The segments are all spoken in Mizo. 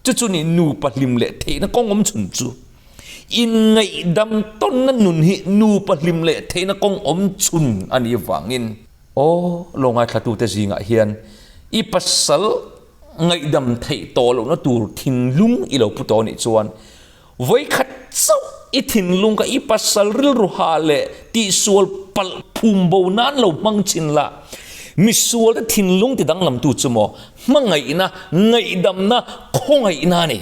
Chu chu ni nupa hlim leh theihna kawng awm chhun chu. Inngaihdam tawnna nun hi nupa hlim leh theihna kawng awm chhun a nih avangin. Aw, lo ngaithlatute zingah hian i pasal ngaihdam theih tawh lohna tur thinlung i lo pu tawh anih chuan vawikhat chauh i thinlung kha i pasal rilru ha leh tihsual palh phum bo nan lo hmang chin la. Misualte thinlung ti danglamtu chu maw hmangaihna, ngaihdamna, khawngaihna a ni.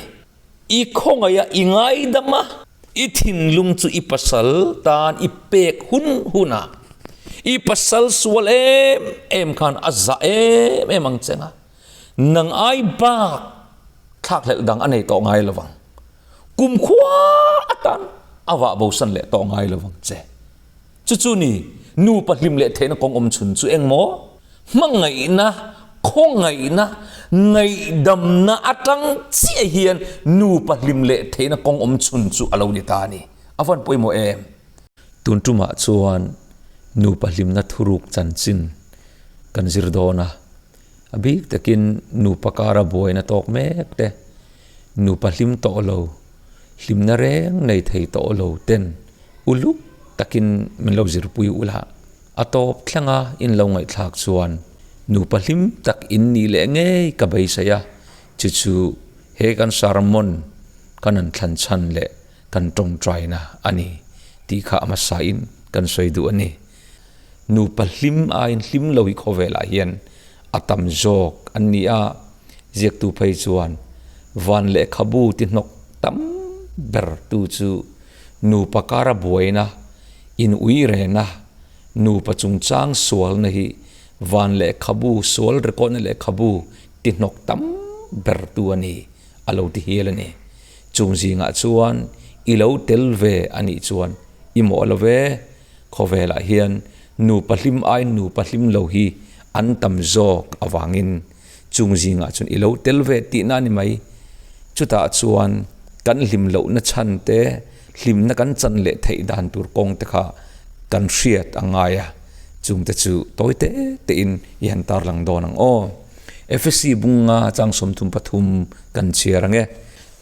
I khawngaih a, i ngaidam a. I thinlung chu i pasal tan i pek hun hun a, i pasal sual em em khan a zah em em ang che nga, nang ai bak thlakhlelh dang a nei tawh ngai lo vang. Kumkhua atan a vah bosan leh tawh ngai lo vang che. Chu chu ni, nupa hlim leh theihna kawng awm chhun chu eng maw? Hmangaihna, khawngaihna, ngaihdamna atang chiah hian nupa hlim leh theihna kawng awm chhun chu a lo ni ta a ni. A van pawimawh em? Tun tumah chuan nupa hlimna thuruk chanchin kan zir dawn a, a bik takin nupa kara buaina tawk mek te, nupa hlim tawh lo, hlimna reng nei thei tawh lo ten uluk takin min lo zirpui ula. A tawp thlanga in lo ngaihthlak chuan nupa hlim tak in nih leh ngei ka beisei a, chu chu he kan sermon kan han thlan chhan leh kan tawngtaina a ni tih kha a hmasa in kan sawi duh a ni. Nupa hlim aiin hlim lo hi khawvelah hian a tam zawk an ni a, ziaktu phei chuan van lehkhabu ti hnawk tam ber tu chu Nupa kara buaina, in ui rena, nupa chungchang sualna hi van lehkhabu, sual record-na lehkhabu ti hnawk tam ber tu a ni, a lo ti hial a ni. Chung zingah chuan i lo tel ve a nih chuan i mawh lo ve, khawvelah hian nupa hlim aiin nupa hlim lo hi an tam zawk avangin Chung zingah chuan i lo tel ve tihna a ni mai. Chutah chuan kan hlim lohna chhan te, hlimna kan chan leh theih dan tur kawng te kha kan hriat a ngai a, chung te chu tawi te tein i han tarlang dawn ang aw. Efesi bunga chang 33 kan chhiar ang e.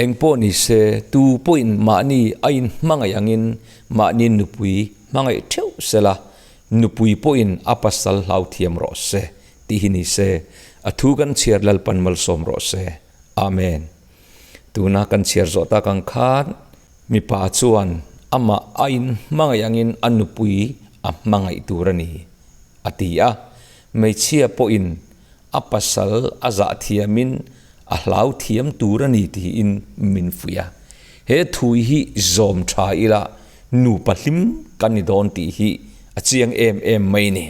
Eng pawh ni se, tu pawhin mahni a inhmangaih angin mahni nupui hmangaih theuh sela, nupui pawhin a pasal hlau thiam rawh se. Tih hi ni se, a thu kan chhiar Lalpan malsawm rawh se. Amen. Tuna kan chhiar zawh tak ang khan mipa chuan amah a inhmangaih angin a nupui a hmangaih tur a ni, a ti a. Hmeichhia pawhin a pasal a zah thiamin a hlau thiam tur a ni tiin min fuih a. He thu hi zawm tha ila nupa hlim kan ni dawn tih hi a chiang em em mai ni.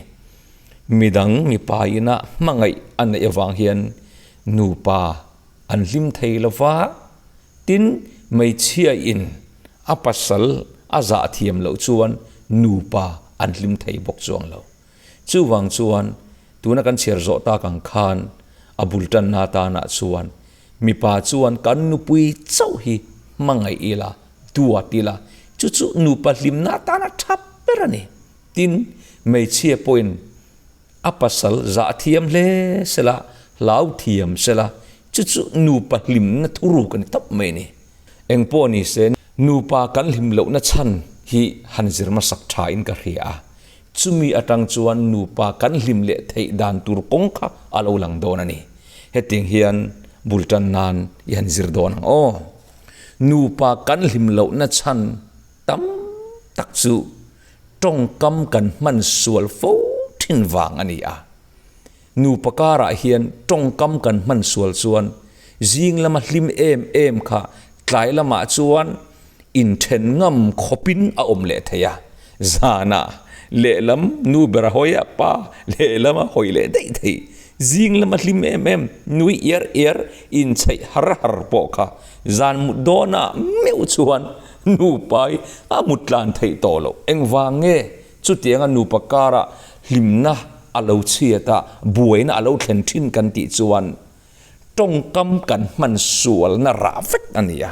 Midang mipa ina hmangaih a neih avang hian nupa an hlim thei lo va, tin hmeichhia in a pasal a zah thiam loh chuan nupa an hlim thei bawk chuang lo. Chuvang chuan tuna kan chhiar zawh tak ang khan a bul tanna atanah chuan mipa chuan kan nupui chauh hi hmangaih ila, duat ila, chu chu nupa hlimna atana tha ber a ni. Tin, hmeichhia pawhin a pasal zah thiam hle sela, hlau thiam sela, chu chu nupa hlimna thuruk a ni tawp mai a ni. Eng pawh ni se, nupa kan hlim lohna chhan hi han zir hmasak thain ka hria a, chumi atang chuan nupa kan hlim leh theih dan tur kawng kha a lo lang dawn a ni. Hetiang hian bul tan nan i han zir dawn ang aw. Nupa kan hlim lohna chhan tam tak chu tawngkam kan hman sual fo thin vang a ni a. Nupa karah hian tawngkam kan hman sual chuan zing lama hlim em em kha tlai lamah chuan inthen ngam khawpin a awm leh thei a. Zanah lehlam nu ber a hawi a, pa lehlam a hawi leh daih thei. Zing lama hlim em em, nui iar iar, inchheih har har pawh kha zan mut dawnah meuh chuan Nupai a mut tlan theih tawh loh. Engvang nge chutianga nupa karah hlimna a lo chhiat a, buaina a lo thlen thin kan tih chuan tawngkam kan hman sualna rah vek a ni a.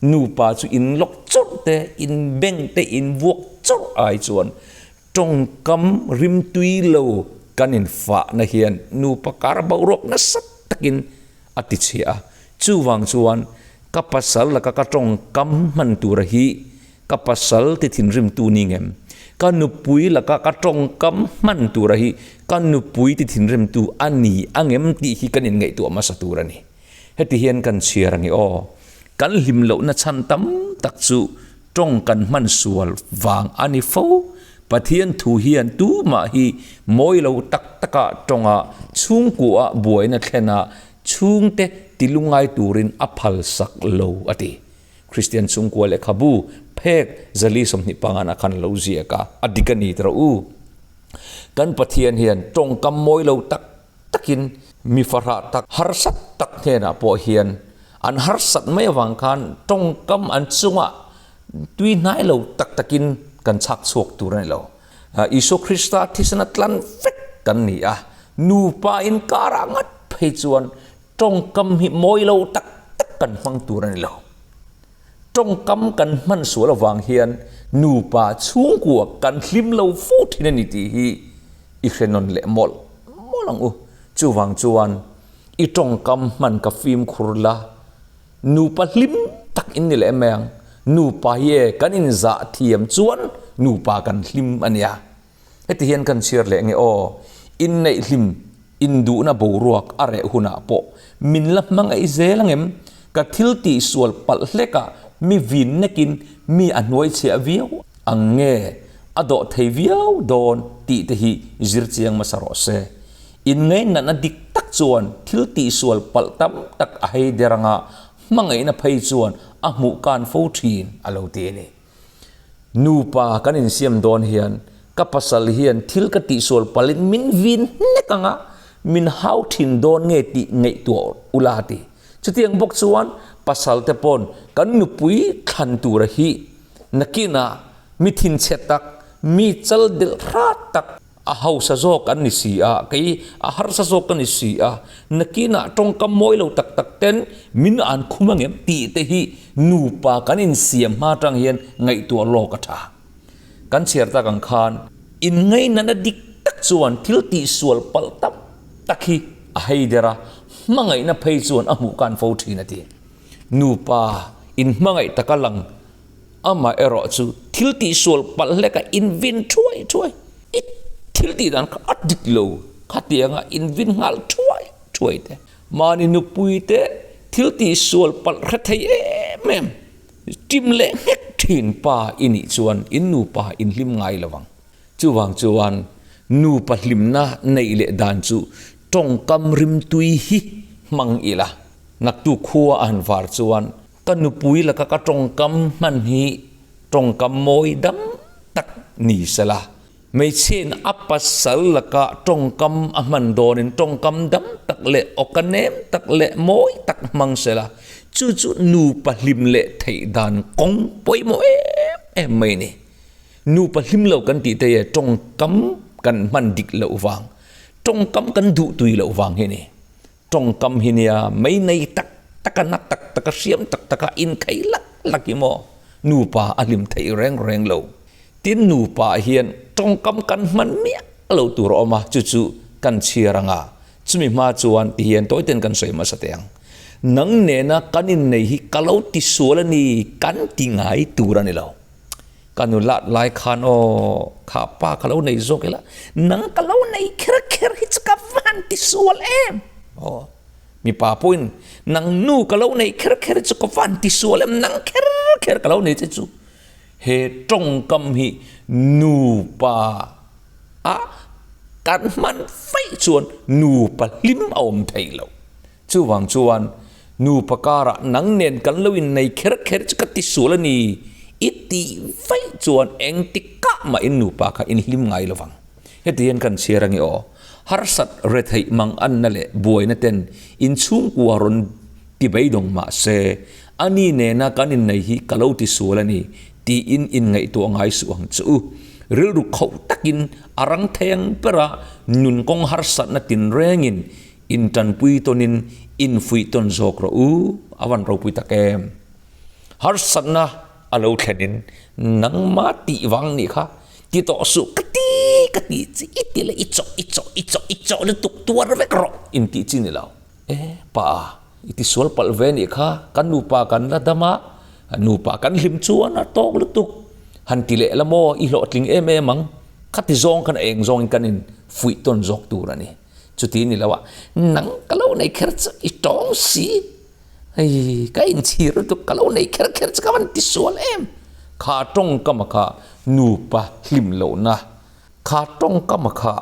Nupa chu in lawk chawrh te, in beng te, in vuak chawrh ai chuan tawngkam rimtui lo kan infahna hian nupa kar boruak nasa takin a ti chhia a. Chuvang chuan. Ka pasal laka ka tawngkam hman tura hi ka pasal ti thinrimtu ni ngem? Ka nupui laka ka tawngkam hman tura hi ka nupui ti thinrimtu a ni angem tih hi kan inngaihtuah hmasa tur a ni. Heti hian kan chhiar ang i aw. Kan hlim lohna chhan tam tak chu tawng kan hman sual vang a ni fo. Pathian thu hian tumah hi mawi lo tak taka tawnga chhungkuah buaina thlena chhungte ti lungngai turin a phalsak lo a ti. Kristian chhungkua lehkhabu phek zali 25 ah khan lo ziak a, a dik a ni tawh u. Kan Pathian hian tawngkam mawi lo tak takin mi fahrah tak harsat tak hnenah pawh hian an harsat mai avang khan tawngkam an chungah tui hnai lo tak takin kan chhak chhuak tur a ni lo. Isua Krista thisena tlan vek kan ni a, nupa inkarah ngat phei chuan tawngkam hi mawi lo tak tak kan hmang tur a ni lo. Tawngkam kan hman sual avang hian nupa chhungkua kan hlim lo fo thin a ni tih hi i hre nawn leh mawlh mawlh ang u. Chuvang chuan i tawngkam hman ka fimkhur la, nupa hlim tak in ni leh mai ang. Nupa hi e kan inzah thiam chuan nupa kan hlim a nia. Heti hian kan chhiar leh nge aw, inneih hlim induhna boruak a reh hunah pawh min la hmangaih zel angem? Ka thil tih sual palh hlekah mi vin nekin mi a hnuai chhiah viau ang nge a dawh thei viau dawn tih te hi zir chiang hmasa rawh se. Inngainatna dik tak chuan thil tih sual palh tam tak a hei der anga hmangaihna phei chuan a hmuh kan fo thin a lo ti a ni. Nupa kan insiam dawn hian ka pasal hian thil ka tihsual palin min vin hnek ang a, min hau thin dawn nge tih ngaihtuah ula a ti. Chutiang bawk chuan pasal te pawn kan nupui thlan tura hi nakinah mi thinchhe tak, mi chal delh hrat tak, A hausa zawk an ni si a, kei a harsa zawk ka ni si a, nakinah tawngkam mawi lo tak tak ten min an khum angem tih te hi nupa kan insiam hma atang hian ngaihtuah lawk a tha. Kan chhiar tak ang khan inngainatna dik tak chuan thil tihsual palh tam tak hi a hei der a, hmangaihna phei chuan a hmuh kan fo thin a ti. Nupa inhmangaih taka lang Amah erawh chu thil tihsual palh hleka invin thuai thuai, i thil tih dan kha a dik lo khatianga invin nghal thuai thuai te, mahni nupui te thil tihsual palh hre thei em em, ṭim leh nghek ṭhin pa i nih chuan in nupa inhlim ngai lo vang. Chuvang chuan nupa hlimna neih leh dan chu tawngkam rimtui hi hmang ila, naktu khua a han var chuan Ka nupui laka ka tawngkam hman hi tawngkam mawi dam tak ni sela, hmeichhiain a pasal laka tawngkam a hman dawnin tawngkam dam tak leh awka nem tak leh mawi tak hmang sela, chu chu nupa hlim leh theih dan kawng pawimawh em em mai a ni. Nupa hlim lo kan tih te hi tawngkam kan hman dik loh vang, tawngkam kan duh tui loh vang hi a ni. Tawngkam hi nia mei nei tak tak a, na tak tak a, hriam tak tak a inkhei lak lak hi maw nupa a hlim theih reng reng lo. Tin nupa ah hian tawngkam kan hman miah lo tur a awm a, chu chu kan chhiar ang a, chumi hma chuan ti hian tawi ten kan sawi hmasa teh ang. Nang nena kan innei hi ka lo tisual a ni kan ti ngai tur a ni lo. Ka nu lat lai khan aw kha pa ka lo nei zawk ila nang ka lo nei kher kher hi chu ka van ti sual em aw mipa pawhin nang nu ka lo nei kher kher hi chu ka van ti sual em nang kher kher ka lo nei che chu he tawngkam hi nupa a kan hman feih chuan nupa hlim a awm thei lo. Chuvang chuan, nupa karah nang nen kan lo innei kher kher chu ka ti sual a ni, i tih vaih chuan engtikah mah in nupa kha in hlim ngai lo vang. Heti hian kan chhiar ange aw, harsat retheih mang anna leh buaina ten in chhungkua rawn ti beidawng mah se, ani nena kan innei hi ka lo ti sual a ni tiin inngaihtuah ngai suh ang che u. Rilru khauh takin a rang thei ang bera nun kawng harsatna tinrengin Intanpui tawnin infuih tawn zawk rawh u, a van ropui tak em. Harsatna a lo thlenin nangmah tih vang nih kha ti tawh suh ka ti ka ti chi i ti leh i chawh i chawh i chawh i chawh lutuk tuar vek rawh intih chi ni lo. E pa. I tisual palh ve nih kha, kan nupa kan la dam a, nupa kan hlim chuan a tawk lutuk. Han ti leh la maw, i hlawhtling em em ang. Khati zawng khan a eng zawngin kan in fuih tawn zawk tur a ni. Chuti ni lo a, nang ka lo nei kher chu i tawng si. Hei, ka inchhir lutuk, ka lo nei kher kher chu ka van tisual em. Kha tawngkama kha nupa hlim lohna, kha tawngkama kha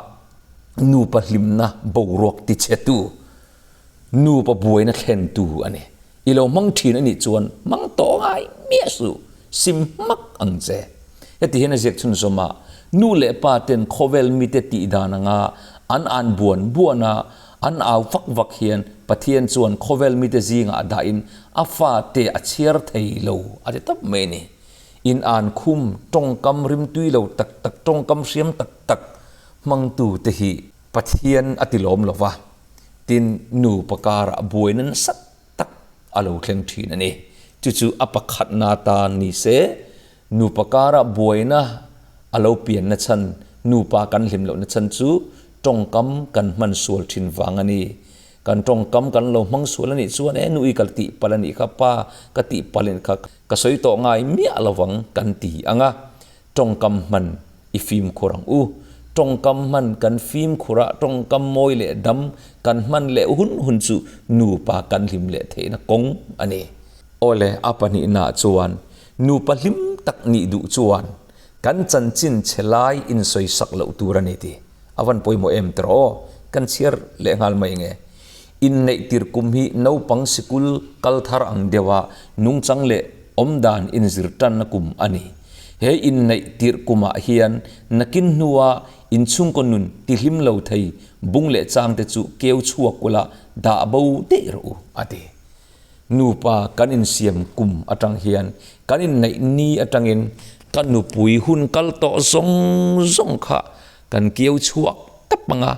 nupa hlimna boruak tichhetu, nupa buaina thlentu a ni. I lo hmang thin a nih chuan hmang tawh ngai miah suh, sim hmak ang che. Heti hian a ziak chhunzawm a, nu leh pa ten khawvel mite tih dan anga an an buan buan a, an au vak vak hian Pathian chuan khawvel mite zingah a dahin a fate a chhiar thei lo a ti tawp mai a ni. In an khum tawngkam rimtui lo tak tak, tawngkam hriam tak tak hmangtu te hi Pathian a ti lawm lo va, tin nupa karah buaina nasa tak a lo thleng thin a ni. Chu chu a pakhatna atan ni se, nupa karah buaina a lo pianna chhan, nupa kan hlim lohna chhan chu tawngkam kan hman sual thin vang a ni. Kan tawngkam kan lo hmang sual a nih chuan e nui ka tih palh a nih kha, pa ka tih palh a nih kha, ka sawi tawh ngai miah lovang kan ti ang a. Tawngkam hman i fimkhur ang u. Tawngkam hman kan fimkhur a, tawngkam mawi leh dam kan hman leh hun hun chu nupa kan hlim leh theihna kawng a ni. Awle, a pahnihnaah chuan nupa hlim tak nih duh chuan kan chanchin chhe lai insawisak loh tur a ni tih a van pawimawh em tawh aw, kan chhiar leh nghal mai nge. Inneih tir kum hi naupang sikul kal thar ang deuha nungchang leh awmdan inzir tanna kum a ni. He inneih tirh kumah hian nakin hnua inchhungkaw nun tihlim lo thei bung leh changte chu keu chhuak ula dah bo daih rawh u, a ti. Nupa kan insiam kum atang hian kan inneih ni atangin ka nupui hun kal tawh zawng zawng kha kan keu chhuak tap ang a,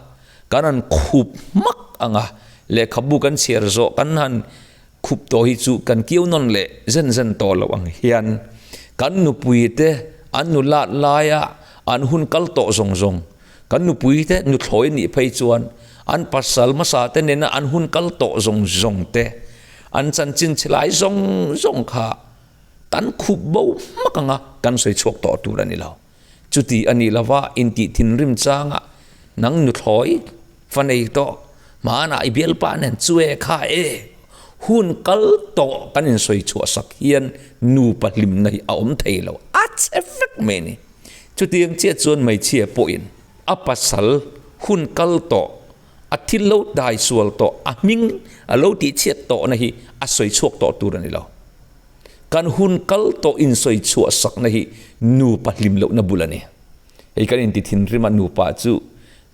kan han khup hmak ang a, lehkhabu kan chhiar zawh kan han Khup tawh hi chu kan kiau nawn leh zen zen tawh loh ang hian kan nupui te an nulat laia an hun kal tawh zawng zawng, kan nupui te nuthlawi nih phei chuan an pasal hmasa te nena an hun kal tawh zawng zawng te, an chanchin chhe lai zawng zawng kha kan khup bo hmak anga kan sawi chhuak tawh tur a ni lo. Chuti a nih lova intih thinrim changa nang nuthlawi fa nei tawh hmanah i bialpa nen chu e kha e hun kal tawh kan insawi chhuah sak hian nupa hlimna hi a awm thei lo a che vek mai a ni. Chutiang chiah chuan hmeichhia pawhin a pasal hun kal tawh a thil lo dai sual tawh a hming a lo tihchhiat tawhna hi a sawi chhuak tawh tur a ni lo. Kan hun kal tawh insawi chhuah sakna hi nupa hlim lohna bul a ni. Hei kan inti thinrim a nupa chu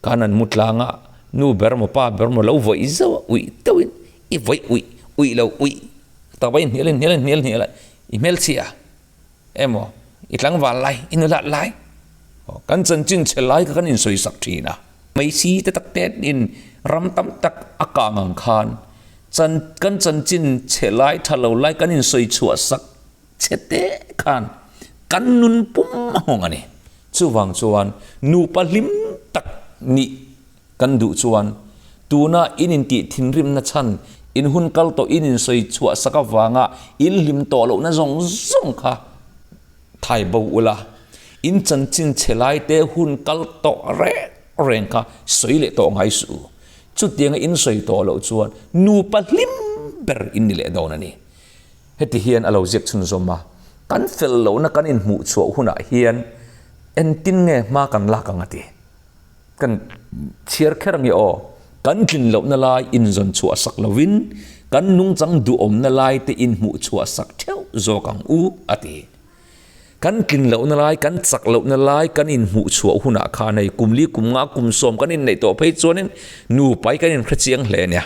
kan an mu tlang a, nu ber maw pa ber maw lo vawih zauh a, uih deuhin i vawih uih uih lo uih tak va inhnial inhnial inhnial hnial a, i hmelchhia emaw i tlangval lai i nulat lai kan chanchin chhe lai kha kan insawi sak thin a. Hmeichhi te tak te in ram tam tak a kang ang khan Chan kan chanchin chhe lai tha lo lai kan insawi chhuah sak chhe te khan kan nun pum a nghawng a ni. Chuvang chuan nupa hlim tak nih kan duh chuan tuna in intih thinrimna chhan in hun kal tawh in insawi chhuah sak avanga in hlim tawh lohna zawng zawng kha thai bo ula, in chanchin chhe lai te hun kal tawh reng reng kha sawi leh tawh ngai suh u. Chutianga in sawi tawh loh chuan nupa hlim ber in ni leh dawn a ni. Heti hian a lo ziak chhunzawm a, kan fel lohna kan inhmuh chhuah hunah hian engtin nge hma kan lak ang a ti. Kan chhiar kher ang i aw, kan tlin lohna lai inzawn chhuah sak lovin kan nungchang duhawmna lai te inhmuh chhuah sak theuh zawk ang u a ti. Kan tlin lohna lai, kan chak lohna lai kan inhmuh chhuah hunah khan hei kum li, kum nga, kum sawm kan inneih tawh phei chuanin nupai kan inhre chiang hle a nia.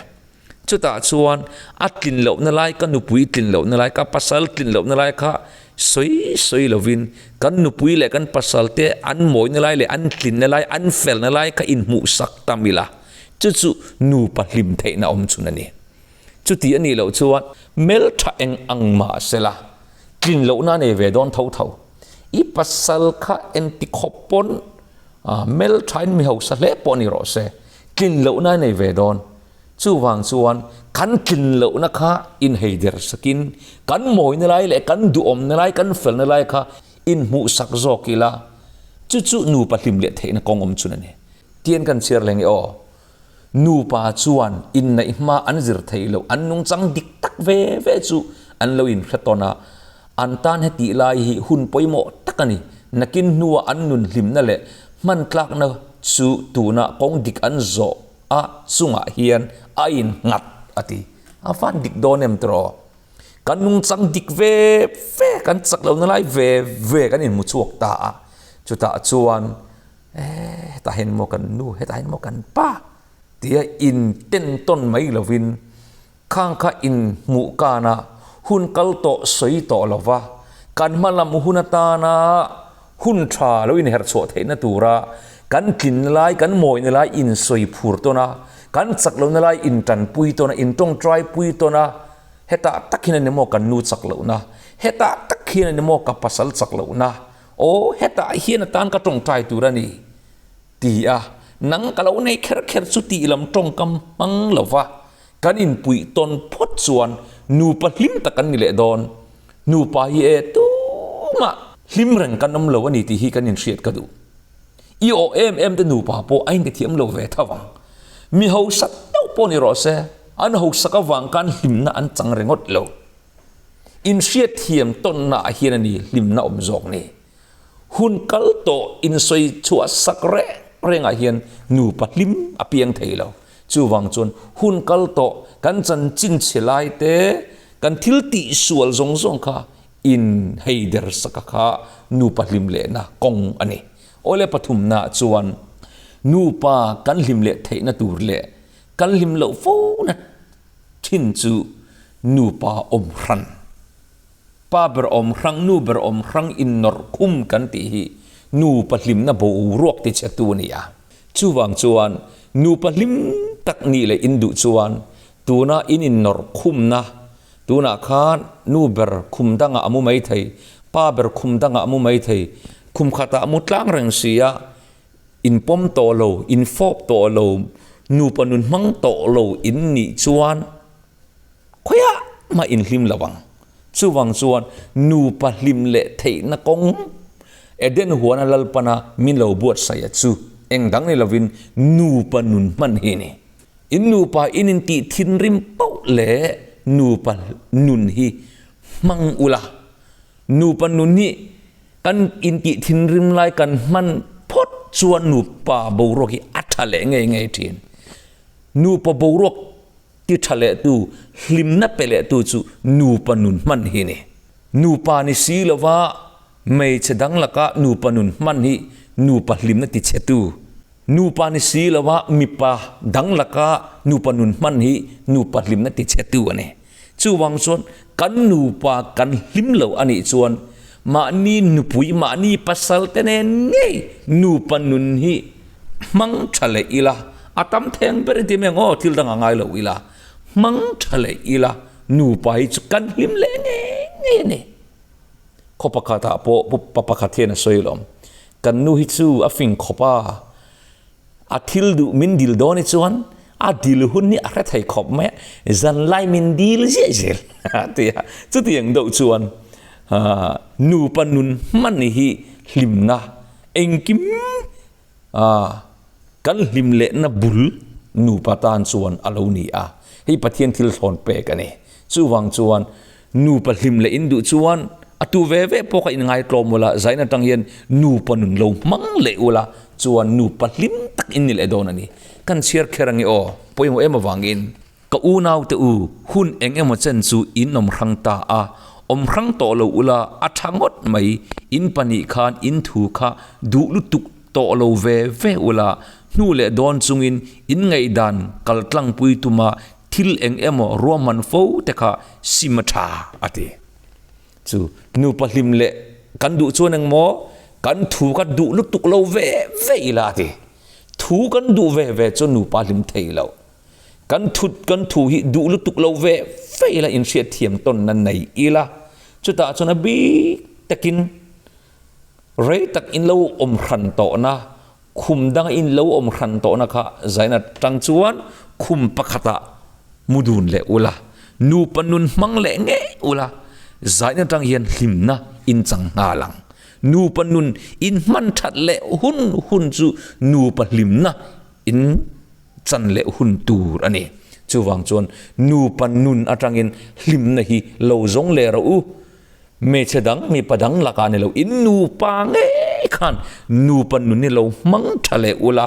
Chutah chuan a tlin lohna lai, ka nupui tlin lohna lai, ka pasal tlin lohna lai kha sawi sawi lovin kan nupui leh kan pasal te an mawina lai leh an tlinna lai, an felna lai kha inhmuh sak tam ila, chu chu nupa hlim theihna awm chhun a ni. Chuti a nih loh chuan hmeltha eng ang mah sela tlin lohna a nei ve dawn tho tho. I pasal kha engti khawp pawn hmelthain mi hausa hle pawh ni rawh se, tlin lohna a nei ve dawn. Chuvang chuan Kan tlin lohna kha inheider sakin, kan mawina lai leh kan duhawmna lai, kan felna lai kha inhmuhsak zawk ila, chu chu nupa hlim leh theihna kawng awm chun a ni. Tian kan chhiar leng i aw. Nupa chuan inneih hma an zir theih loh, an nungchang dik tak ve ve chu an lo inhre tawn a, an tan hetih lai hi hun pawimawh tak a ni. Nakin hnua an nun hlimna leh hman tlakna chu tuna kawng dik an zawh a chungah hian a innghat a ti. A van dik dawn em tiraw? Kan nungchang dik ve ve, kan chak lohna lai ve ve kan inhmu chhuak ta a, chutah chuan Eh, hetah hian maw kan nu, hetah hian maw kan pa tia inten tawn mai lovin khang kha inhmuh kana hun kal tawh sawi tawh lova kan hma lam hun atana hun tha lo inherh chhuah theihna tura kan tlinna lai, kan mawihna lai insawi phur tawn a, kan chak lohna lai intanpui tawn a, intawngtaipui tawn a, hetah tak hian a ni maw kan nu chak lohna, hetah tak hian a ni maw ka pasal chak lohna, Aw, hetah hian atan ka tawngtai tur a ni, ti a, nang ka lo nei kher kher chu tih lam tawngkam hmang lo va, kan inpuih tawn phawt chuan nupa hlim tak kan ni leh dawn. Nupa hi e tumah hlim reng kan awm lo a ni tih hi kan inhriat ka duh. I aw em em te nupa pawh a intithiam lo ve tho ang. Mi hausak deuh pawh ni rawh se, an hausak avang khan hlimna an chang ringawt lo. Inhriatthiam tawnna ah hian a ni hlimna awm zawk ni. Hun kal tawh insawi chhuah sak reng reng ah hian nupa hlim a piang thei lo. Chuvang chuan hun kal tawh kan chanchin chhe lai te, kan thil tih sual zawng zawng kha in hei der sak a kha nupa hlim lehna kawng a ni. Awle pathumna chuan nupa kan hlim leh theihna tur leh kan hlim loh fo na thin chu nupa awm hran, pa ber awm hrang, nu ber awm hrang innawrh khum kan tih hi nupa hlimna boruak tichhetu a ni a. Chuvang chuan nupa hlim tak nih leh in duh chuan tuna in innawrh khumna, tunah khan nu ber khum dangah a mu mai thei, pa ber khum dangah a mu mai thei, khum khatah a mu tlang reng si a, In pawm tawh lo, in fawp tawh lo, nupa nun hmang tawh lo in nih chuan khawiah mah in hlim lo ang. Chuvang chuan nupa hlim leh theihna kawng Eden huana Lalpana min lo buatsaih a chu eng dang ni lovin nupa nun hman hi a ni. In nupa in intih thinrim poh leh nupa nun hi hmang ula, nupa nun hi Kan intih thinrim lai kan hman phawt chuan nupa boruak hi a tha leh ngei ngei thin. Nupa boruak ti tha leh tu, hlimna pe leh tu chu nupa nun hman hi a ni. Nupa ni si lova hmeichhe dang laka nupa nun hman hi nupa hlimna ti chhe tu. Nupa ni si lova mipa dang laka nupa nun hman hi nupa hlimna ti chhe tu a ni. Chuvang chuan kan nupa kan hlim lo a nih chuan mahni nupui, mahni pasal te nen ngei nupa nun hi hmang tha leh ila, a tam theng ber inti mai ang aw, thil dang a ngai lo ila, hmang tha leh ila nupa hi chu kan hlim leh ngei ngei a ni. Khaw pakhatah pawh pa pakhat hian a sawi alawm, kan nu hi chu a fing khawp a, A thil duh min dil dawn hi chuan a dil hun hi a hre thei khawp mai a, zanlai min dil ziah zel a ti a. Chutiang deuh chuan nupa nun hman hi hlimna engkim kan hlim lehna bul nupa tan chuan a lo ni a, hei Pathian thil thlawn pek a ni. Chuvang chuan Nupa hlim leh in duh chuan a tu ve ve pawh kha in ngaitlawm ula, zain atang hian nupa nun lo hmang leh ula chuan nupa hlim tak in ni leh dawn a ni. Kan chhiar kher ange aw, pawimawh em avangin. Ka unaute u, hun eng emaw chen chu in awm hrang ta a, awm hrang tawh lo ula a tha ngawt mai, in pahnih khan in thu kha duh lutuk tawh lo ve ve ula, hnu leh dawn chungin in ngaihdan kaltlangpui tuma Thil eng emaw ruahman fo te kha sim a tha a ti. Chu nupa hlim leh kan duh chuan eng maw kan thu kha duh lutuk lo ve ve ila a ti. Thu kan duh ve ve chuan nupa hlim thei lo. Kan thut kan thu hi duh lutuk lo ve ve ila inhriat thiam tawnna nei ila. Chutah chuan a bik takin rei tak in lo awm hran tawhna Khum danga in lo awm hran tawhna kha zain atang chuan khum pakhatah Mu dun leh ula, nupa nun hmang leh ngei ula, zaina atang hian hlimna in chang nghal ang. Nupa nun in hman that leh hun hun chu nupa hlimna in chan leh hun tur a ni. Chuvang chuan nupa nun atangin hlimna hi lo zawng leh rawh u. Hmeichhe dang, mipa dang lakah ni lo, in nupa ngei khan nupa nun hi lo hmang tha leh ula,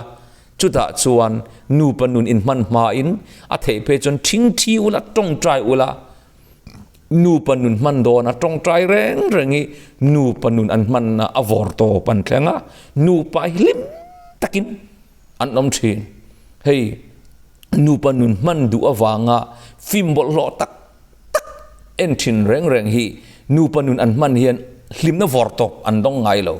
Chutah chuan nupa nun inhman hmain a theih phei chuan ṭhingṭhi ula, tawngṭai ula, nupa nun hman dawna tawngṭai reng reng hi nupa nun an hmanna a vawr tawp an thleng a, nupa hi hlim takin an awm ṭhin. Hei nupa nun hman duh avanga fim bawlhhlawh tak tak en ṭhin reng reng hi nupa nun an hman hian hlimna vawr tawp an dawng ngai lo.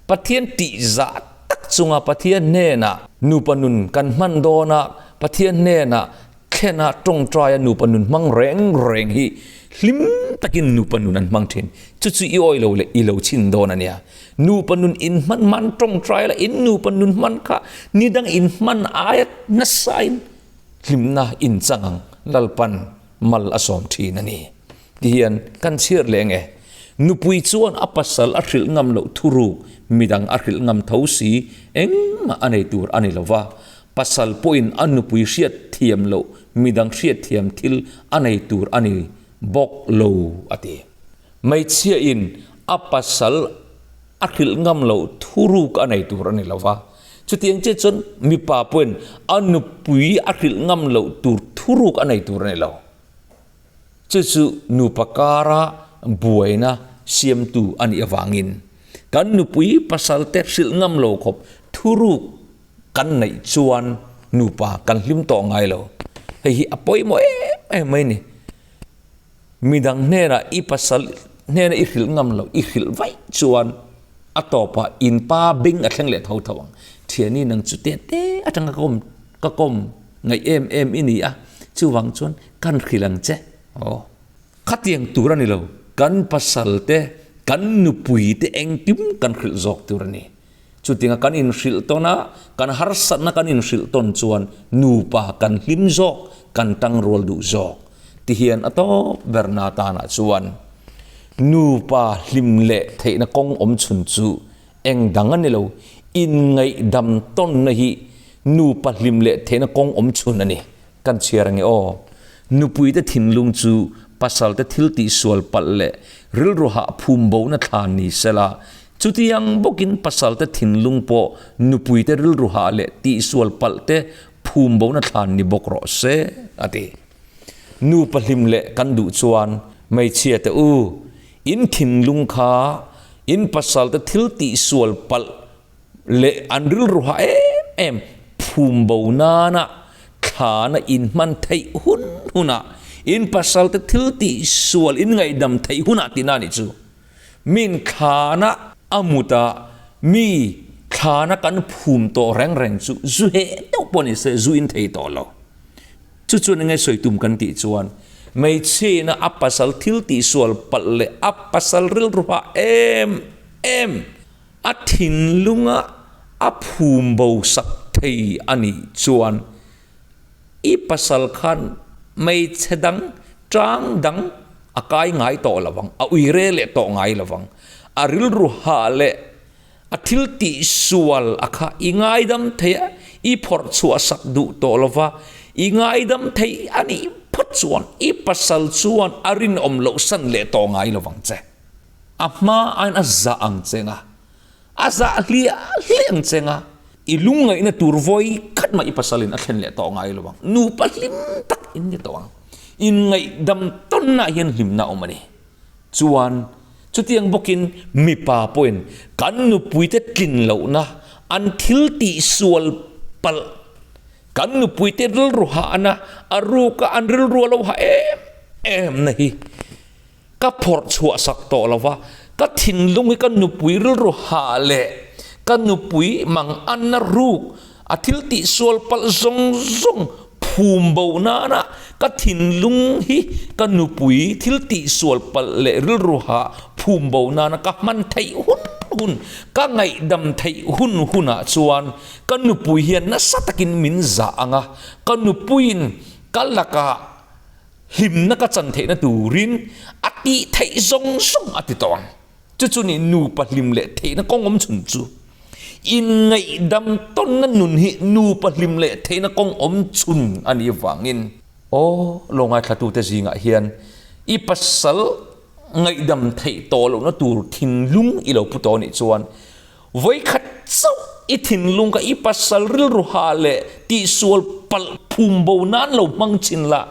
Pathian tihzah tak chunga Pathian hnenah nupa nun kan hman dawna Pathian hnenah thlena tawngtaia nupa nun hmang reng reng hi hlim takin nupa nun an hmang thin. Chu chu i awi lo leh i lo chhin dawn a nia. Nupa nun in hman hman tawngtai la in nupa nun hman kha nidang in hman aia nasain hlimna in chang ang Lalpan mal a sawm thin a ni. Ti hian kan chhiar leh nge? Nupui chuan a pasal a hrilh ngam loh thuruk midang a hrilh ngam tho si engmah a nei tur a ni lo va, pasal pawhin a nupui hriat thiam loh midang hriat thiam thil a nei tur a ni bawk lo a ti. Hmeichhiain a pasal a hrilh ngam loh thuruk a nei tur a ni lo va, chutiang chiah chuan mipa pawhin a nupui a hrilh ngam loh tur thuruk a nei tur a ni lo. Chu chu nupa kara buaina siamtu a nih avangin kan nupui pasalte hrilh ngam lo khawp thuruk kan neih chuan nupa kan hlim tawh ngai lo. Hei hi a pawimawh em em mai a ni. Midang hnenah i pasal hnena i hrilh ngam loh i hrilh vaih chuan a tawpah in pa beng a thleng leh tho tho ang. Thiani nang chu te te atanga ka kawm ka kawm ngaih em em i ni a, chuvang chuan kan hrilh ang che. Aw. Khatiang tur a ni lo, kan pasal te, kan nupui te engkim kan hrilh zawk tur a ni. Chutianga kan inhrilh tawn a, kan harsatna kan inhrilh tawn chuan nupa kan hlim zawk, kan tangrual duh zawk. Tihian a tawp ber na tanah chuan nupa hlim leh theihna kawng awm chhun chu Eng dang a ni lo, inngaihdam tawnna hi nupa hlim leh theihna kawng awm chhun a ni. Kan chhiar ange aw. Nupuite thinlung chu pasalte thil tihsual palh leh rilru hah phum bona thlan ni sela, chutiang bawkin pasalte thinlung pawh nupuite rilru hah leh tihsual palh te phum bona thlan ni bawk rawh se, a ti. Nupa hlim leh kan duh chuan hmeichhia te u, In thinlung kha in pasalte thil tihsual palh leh an rilru ha em em phum bo nana thlana in hman theih hun hunah in pasalte thil tihsual in ngaihdam theih hunah tihna a nih chu. Min thlana a muta mi thlana kan phum tawh reng reng chu zu heh deuh pawh ni se zu in thei tawh lo. Chu chuan enge sawi tum kan tih chuan hmeichhiaina a pasal thil tihsual palh leh a pasal rilru hah em em a thinlunga a phum bo sak thei a nih chuan i pasal khan hmeichhe dang tang dang a kai ngai tawh lo vang, a ui re leh tawh ngai lo vang. A rilru hah leh A thil tih sual a kha i ngaidam thei a, i phawrh chhuah sak duh tawh lo va, i ngaidam thei a nih phawt chuan i pasal chuan a rinawm loh san leh tawh ngai lo vang che. A hma aiin a zah ang che nga, a zah hliah hliah ang che nga, i lungngaihna tur vawi khat mah i pasalin a thlen leh tawh ngai lo vang. Nupa hlim tak in ni tawh ang. Inngaihdam tawnnaah hian hlimna a awm a ni. Chuan, chutiang bawkin mipa pawhin kan nupuite tlin lohna, an thil tihsual palh, kan nupuite rilru hahna, a ruka an rilru a lo hah em em na hi ka phawrh chhuah sak tawh lo va, ka thinlung hi ka nupui rilru hah leh ka nupui manganna ruk, a thil tihsual palh zawng zawng Phum bo nana ka thinlung hi ka nupui thil tihsual palh leh rilru hah phum bo nana ka hman theih hun hun, ka ngaihdam theih hun hunah chuan ka nupui hian nasa takin min zah ang a, ka nupuiin ka lakah. Hlimna ka chan theihna turin a tih theih zawng zawng a ti tawh ang. Chu chu nih nupa hlim leh theihna kawng awm chhun chu. Inngaihdam tawnna nun hi nupa hlim leh theihna kawng awm chhun a nih vangin. Aw, lo ngaithlatute zingah hian i pasal ngaihdam theih tawh lohna tur thinlung i lo pu tawh anih chuan Vawikhat chauh i thinlung kha i pasal rilru ha leh tihsual palh phum bo nan lo hmang chin la,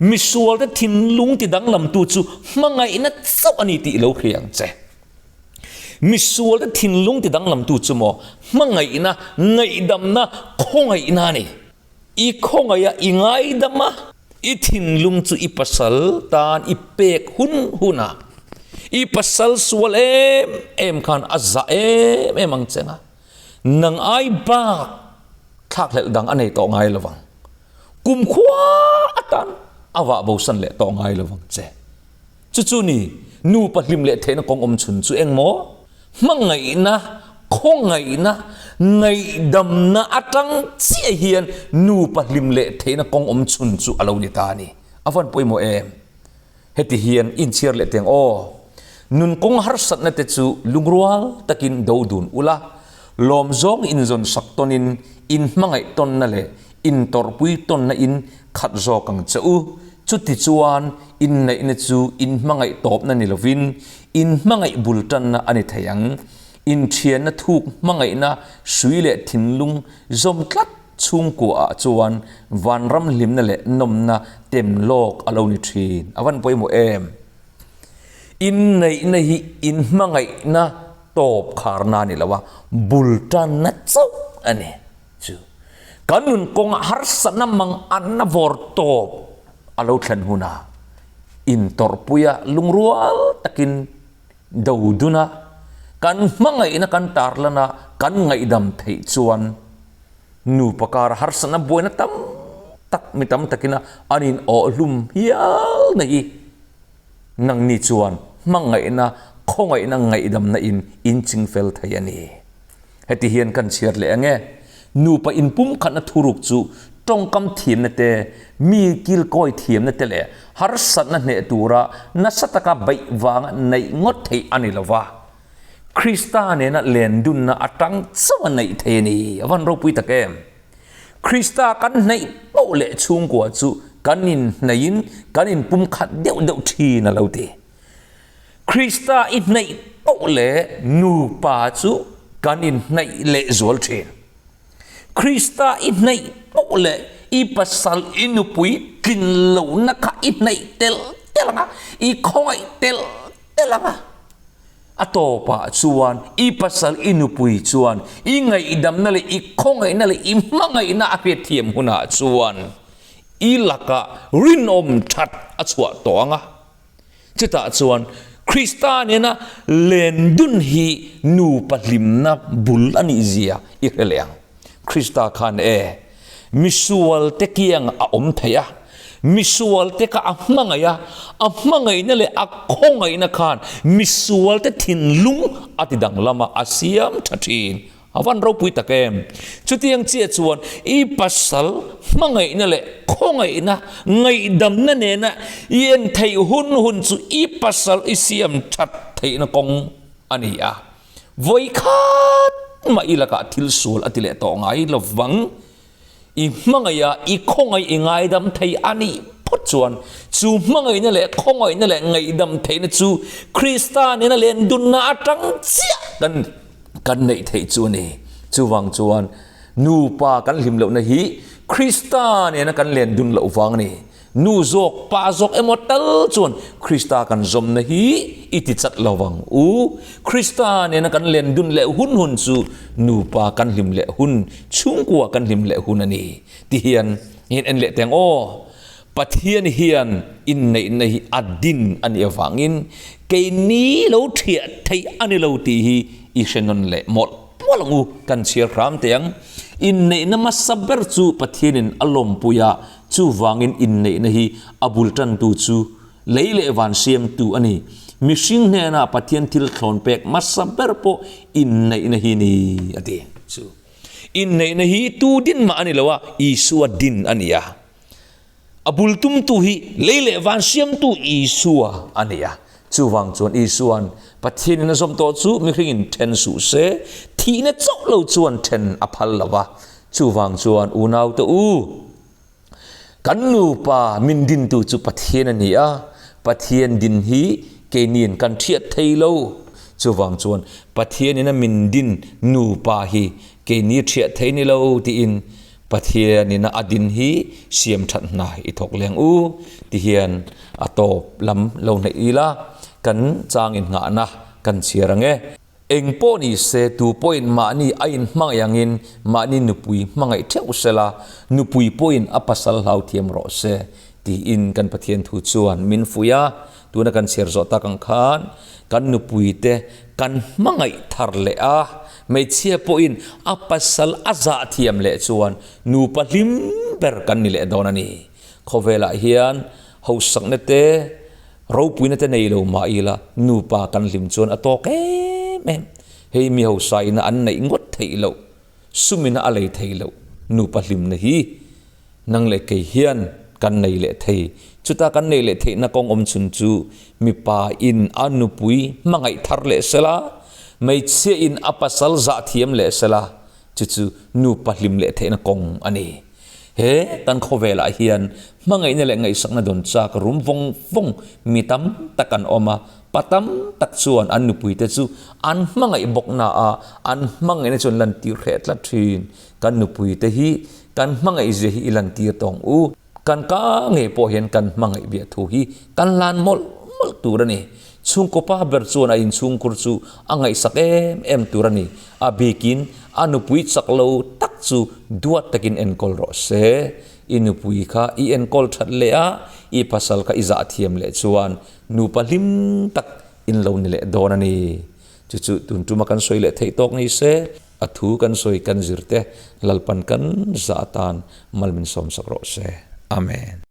misualte thinlung ti danglamtu chu hmangaihna chauh a ni tih lo hria ang che. Misualte thinlung ti danglamtu chu maw hmangaihna, ngaihdamna, khawngaihna a ni. I khawngaih a, i ngaidam a, i thinlung chu i pasal tan i pek hun hun a, i pasal sual em em khan a zah em em ang che nga, nang ai bak thlakhlelh dang a nei tawh ngai lo vang, kumkhua atan a vah bosan leh tawh ngai lo vang che. Chu chu ni, nupa hlim leh theihna kawng awm chhun chu eng maw? Hmangaihna, khawngaihna, ngaihdamna atang chiah hian nupa hlim leh theihna kawng awm chhun chu a lo ni ta a ni. A van pawimawh em? Heti hian inchhiar leh teng aw. Nun kawng harsatna te chu lungrual takin do dun ula, lawm zawng inzawn sak tawnin inhmangaih tawnna leh intawrhpui tawnna in khat zawk ang che u. Chutichuan, inneihna chu inhmangaih tawpna ni lovin, inhmangaih bul tanna a ni thei ang. Inthianna thuk hmangaihna hrui leh thinlung zawm tlat chhungkuaah chuan vanram hlimna leh nawmna tem lawk a lo ni thin. A van pawimawh em? Inneihna hi inhmangaihna tawp kharna a ni lo a, bul tanna chauh a ni. Chu kan nun kawngah harsatna mang anna vawr tawp a lo thlen hunah intawrhpuia lungrual takin do duna kan hmangaihna kan tarlana kan ngaihdam theih chuan nupa kara harsatna buaina tam tak mi tam takina an in awhhlum hial na hi nangni chuan hmangaihna khawngaihna ngaihdamna in inchingfel thei a ni. Heti hian kan chhiar leh ang e, Nupa inpumkhatna thuruk chu tawngkam thiamna te, mi kilkawi thiamna te leh harsatna hneh tura nasa taka beih vanga neih ngawt theih a ni lo va. Krista nena lendunna atang chauh a neih thei a ni. A van ropui tak em! Krista kan hnaih poh leh chhungkua chu kan inhnaihin kan inpumkhat deuh deuh thin a lo ti. Krista i hnaih poh leh nupa chu kan inhnaih leh zual thin. Krista i hnaih poh leh i pasal i nupui tlin lohna kha i hnaih telh telh ang a, i khawngaih telh telh ang a. A tawpah chuan i pasal i nupui chuan i ngaihdamna leh i khawngaihna leh i hmangaihna a hriatthiam hunah chuan i lakah rinawm that a chhuah tawh ang a. Chutah chuan Krista nena len dun hi nupa hlimna bul a nih zia i hre leh ang. Krista khan e, misualte kiang a awm thei a, misualte kha a hmangaih a, a hmangaihna leh a khawngaihna khan misualte thinlung a ti danglam a, a siam tha thin. A van ropui tak em? Chutiang chiah chuan i pasal hmangaihna leh khawngaihna, ngaihdamna nena i en theih hun hun chu i pasal i siam that theihna kawng a ni a. Vawikhat mah i lakah thil sual a ti leh tawh ngai lovang. I hmangaih a, i khawngaih i ngaidam thei a nih phawt chuan chu hmangaihna leh khawngaihna leh ngaihdam theihna chu Krista nena len dunna atang chiah kan kan neih theih chu a ni. Chuvang chuan nupa kan hlim lohna hi Krista nena kan len dun loh vang a ni. Nu zawk, pa zawk emaw tal chuan Krista kan zawmna hi i ti chat lo vang u. Krista nena kan len dun leh hun hun chu nupa kan hlim leh hun, chhungkua kan hlim leh hun a ni. Ti hian in en leh teng aw. Pathian hian inneihna hi a din a nih avangin keini lo thiah theih a ni lo tih hi i hre nawn leh mawlh mawlh ang u. Kan chhiar hram teh ang. Inneihna hmasa ber chu Pathianin a lawmpui a, Chuvangin inneihna hi a bul tantu chu lei leh van siamtu a ni. Mihring hnenah Pathian thil thlawn pek hmasa ber pawh inneihna hi ni, a ti. Chu inneihna hi tu din mah a ni lo a, Isua din a ni a. A bul tumtu hi lei leh van siamtu Isua a ni a. Chuvang chuan Isua'n Pathianin a zawm tawh chu mihringin then suh se, thihna chauh lo chuan then a phal lo va. Chuvang chuan unaute u, kan nupa min dintu chu Pathian a ni a, Pathian din hi keiniin kan thiat thei lo. Chuvang chuan Pathianin a min din nupa hi keini thiah thei ni lo tiin Pathianin a din hi siam that hna i thawk leng u ti hian a tawp lam lo hnaih ila kan chang in nghahna kan chhiar ang e. Eng pawh ni se tu pawhin mahni a in hmangaih angin mahni nupui hmangaih theuh sela, nupui pawhin a pasal hlau thiam rawh se tiin kan Pathian thu chuan min fuih a. Tuna kan chhiar zawh tak ang khan kan nupuite kan hmangaih thar leh a, hmeichhia pawhin a pasal a zah thiam leh chuan nupa hlim ber kan ni leh dawn a ni. Khawvelah hian hausakna te, ropuina te nei lo mah ila nupa kan hlim chuan a tawk em em. Hei mi hausaina an neih ngawt theih loh, sumina a lei theih loh nupa hlimna hi Nang leh kei hian kan nei leh thei. Chuta kan nei leh theihna kawng awm chhun chu mipa in a nupui hmangaih thar leh sela, hmeichhia in a pasal zah thiam leh sela, chu chu nupa hlim leh theihna kawng a ni. He kan khawvelah hian hmangaihna leh ngaihsakna dawn chak rum vawng vawng mi tam tak an awm a, pa tam tak chuan an nupuite chu an hmangaih bawk na a, an hmangaihna chu an lantir hreh tlat thin. Kan nupuite hi Kan hmangaihzia hi i lantir tawng u. Kan ka ngei pawh hian kan hmangaih biah thu hi kan hlan mawlh mawlh tur a ni. Chhungkaw pa ber chuan a inchhungkhur chu a ngaihsak em em tur a ni. A bikin a nupui chak lo tak chu duat takin enkawl rawh se. I nupui kha i enkawl that leh a, i pasal kha i zah thiam leh chuan nupa hlim tak in lo ni leh dawn a ni. Chu chu tun tuma kan sawi leh theih tawk ni se. A thu kan sawi kan zir te Lalpan kan zah atan mal min sawmsak rawh se. Amen.